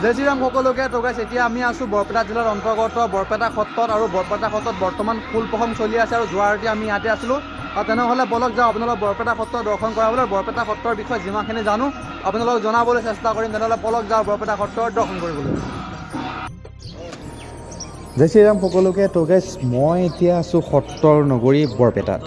জয় শ্ৰীৰাম সকলোকে। তো গাইছ, এতিয়া আমি আছোঁ বৰপেটা জিলাৰ অন্তৰ্গত বৰপেটা সত্ৰত আৰু বৰপেটা সত্ৰত বৰ্তমান খোল প্ৰসংগ চলি আছে আৰু যোৱা ৰাতি আমি ইয়াতে আছিলোঁ। আৰু তেনেহ'লে বলক যাওঁ, আপোনালোক বৰপেটা সত্ৰ দৰ্শন কৰাবলৈ। বৰপেটা সত্ৰৰ বিষয়ে যিমানখিনি জানো, আপোনালোকক জনাবলৈ চেষ্টা কৰিম। তেনেহ'লে বলক যাওঁ বৰপেটা সত্ৰৰ দৰ্শন কৰিবলৈ। জয় শ্ৰীৰাম সকলোকে। তো গাইছ, মই এতিয়া আছোঁ সত্ৰৰ নগৰী বৰপেটাত।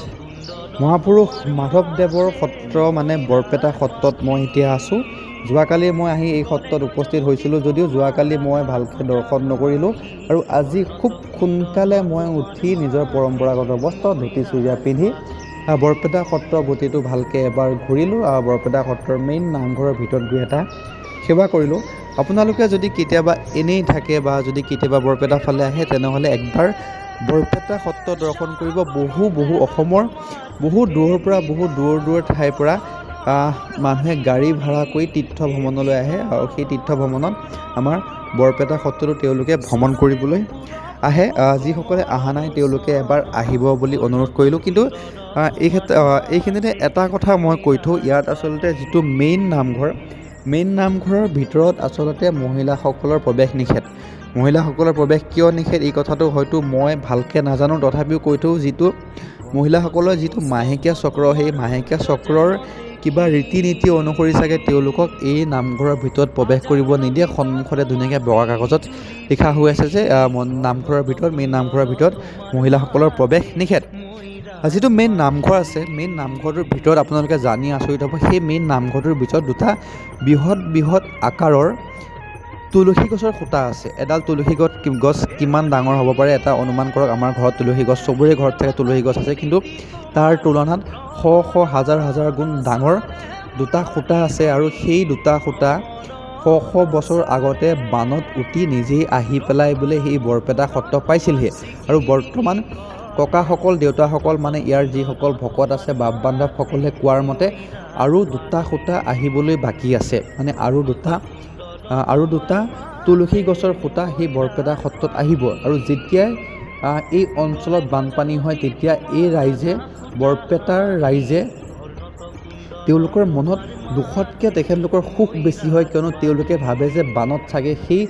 মহাপুৰুষ মাধৱদেৱৰ সত্ৰ মানে বৰপেটা সত্ৰত মই এতিয়া আছোঁ। যোৱাকালি মই আহি এই সত্ৰত উপস্থিত হৈছিলোঁ যদিও যোৱাকালি মই ভালকৈ দৰ্শন নকৰিলোঁ আৰু আজি খুব সোনকালে মই উঠি নিজৰ পৰম্পৰাগত বস্ত্ৰ ধুতি চুৰিয়া পিন্ধি বৰপেটা সত্ৰ গোটেইটো ভালকৈ এবাৰ ঘূৰিলোঁ আৰু বৰপেটা সত্ৰৰ মেইন নামঘৰৰ ভিতৰত গৈ এটা সেৱা কৰিলোঁ। আপোনালোকে যদি কেতিয়াবা এনেই থাকে বা যদি কেতিয়াবা বৰপেটা ফালে আহে, তেনেহ'লে একবাৰ বৰপেটা সত্ৰ দৰ্শন কৰিব। বহু বহু অসমৰ বহু দূৰৰ পৰা, বহু দূৰ দূৰ ঠাইৰ পৰা মানুহে গাড়ী ভাড়া কৰি তীৰ্থ ভ্ৰমণলৈ আহে আৰু সেই তীৰ্থ ভ্ৰমণত আমাৰ বৰপেটা সত্ৰতো তেওঁলোকে ভ্ৰমণ কৰিবলৈ আহে। যিসকলে অহা নাই, তেওঁলোকে এবাৰ আহিব বুলি অনুৰোধ কৰিলোঁ। কিন্তু এই ক্ষেত্ৰত এইখিনিতে এটা কথা মই কৈ থওঁ, ইয়াত আচলতে যিটো মেইন নামঘৰ, মেইন নামঘৰৰ ভিতৰত আচলতে মহিলাসকলৰ প্ৰৱেশ নিষেধ। মহিলাসকলৰ প্ৰৱেশ কিয় নিষেধ, এই কথাটো হয়তো মই ভালকৈ নাজানো। তথাপিও কৈ থওঁ, যিটো মহিলাসকলৰ যিটো মাহেকীয়া চক্ৰ, সেই মাহেকীয়া চক্ৰৰ কিবা ৰীতি নীতি অনুসৰি চাগে তেওঁলোকক এই নামঘৰৰ ভিতৰত প্ৰৱেশ কৰিব নিদিয়ে। সন্মুখতে ধুনীয়াকৈ বগা কাগজত লিখা হৈ আছে যে নামঘৰৰ ভিতৰত, মেইন নামঘৰৰ ভিতৰত মহিলাসকলৰ প্ৰৱেশ নিষেধ। আৰু যিটো মেইন নামঘৰ আছে, মেইন নামঘৰটোৰ ভিতৰত আপোনালোকে জানি আচৰিত হ'ব, সেই মেইন নামঘৰটোৰ ভিতৰত দুটা বৃহৎ বৃহৎ আকাৰৰ তুলসী গছৰ খুঁটা আছে। এডাল তুলসী গছ কিমান ডাঙৰ হ'ব পাৰে, এটা অনুমান কৰক। আমাৰ ঘৰত তুলসী গছ, চবৰে ঘৰত থাকে তুলসী গছ আছে, কিন্তু তাৰ তুলনাত শ শ হাজাৰ হাজাৰ গুণ ডাঙৰ দুটা খুঁটা আছে। আৰু সেই দুটা খুঁটা শ শ বছৰ আগতে বানত উটি নিজেই আহি পেলাই বোলে সেই বৰপেটা সত্ৰ পাইছিলহি। আৰু বৰ্তমান ককাসকল, দেউতাসকল, মানে ইয়াৰ যিসকল ভকত আছে, বাপ বান্ধৱসকলে কোৱাৰ মতে আৰু দুটা খুঁটা আহিবলৈ বাকী আছে। মানে আৰু দুটা তুলসী গছৰ খুঁটা সেই বৰপেটা সত্ৰত আহিব। আৰু যেতিয়াই এই অঞ্চলত বানপানী হয়, তেতিয়া এই ৰাইজে, বৰপেটাৰ ৰাইজে, তেওঁলোকৰ মনত দুখতকৈ তেখেতলোকৰ সুখ বেছি হয়, কিয়নো তেওঁলোকে ভাবে যে বানত চাগে সেই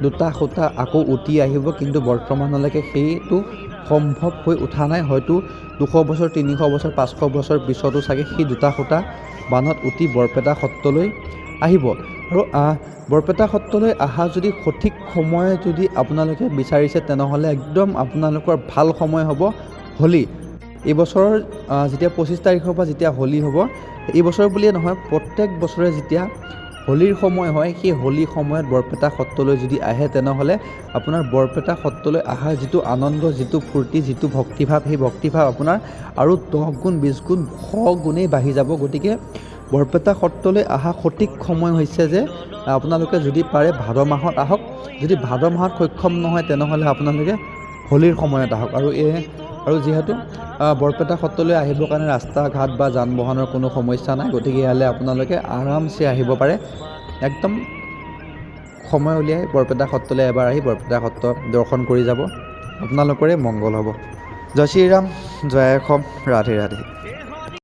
দুটা খুঁটা আকৌ উটি আহিব। কিন্তু বৰ্তমানলৈকে সেইটো সম্ভৱ হৈ উঠা নাই। হয়তো 200 বছৰ, 300 বছৰ, 500 বছৰ পিছতো চাগে সেই দুটা খুঁটা বানত উটি বৰপেটা সত্ৰলৈ আহিব। আৰু বৰপেটা সত্ৰলৈ অহা যদি সঠিক সময় যদি আপোনালোকে বিচাৰিছে, তেনেহ'লে একদম আপোনালোকৰ ভাল সময় হ'ব হোলী। এইবছৰৰ যেতিয়া 25 তাৰিখৰ পৰা যেতিয়া হোলী হ'ব, এই বছৰ বুলিয়ে নহয়, প্ৰত্যেক বছৰে যেতিয়া হোলীৰ সময় হয়, সেই হোলীৰ সময়ত বৰপেটা সত্ৰলৈ যদি আহে, তেনেহ'লে আপোনাৰ বৰপেটা সত্ৰলৈ অহাৰ যিটো আনন্দ, যিটো ফূৰ্তি, যিটো ভক্তিভাৱ, সেই ভক্তিভাৱ আপোনাৰ আৰু 10 গুণ, 20 গুণ, 100 গুণেই বাঢ়ি যাব। গতিকে বৰপেটা সত্ৰলৈ অহা সঠিক সময় হৈছে যে আপোনালোকে যদি পাৰে ভাদ মাহত আহক। যদি ভাদ মাহত সক্ষম নহয়, তেনেহ'লে আপোনালোকে হোলীৰ সময়ত আহক। আৰু যিহেতু বৰপেটা সত্ৰলৈ আহিবৰ কাৰণে ৰাস্তা ঘাট বা যান বাহনৰ কোনো সমস্যা নাই, গতিকে ইয়ালৈ আপোনালোকে আৰামছে আহিব পাৰে। একদম সময় উলিয়াই বৰপেটা সত্ৰলৈ এবাৰ আহি বৰপেটা সত্ৰ দৰ্শন কৰি যাব, আপোনালোকৰে মংগল হ'ব। জয় শ্ৰীৰাম, জয় অসম, ৰাধে ৰাধে।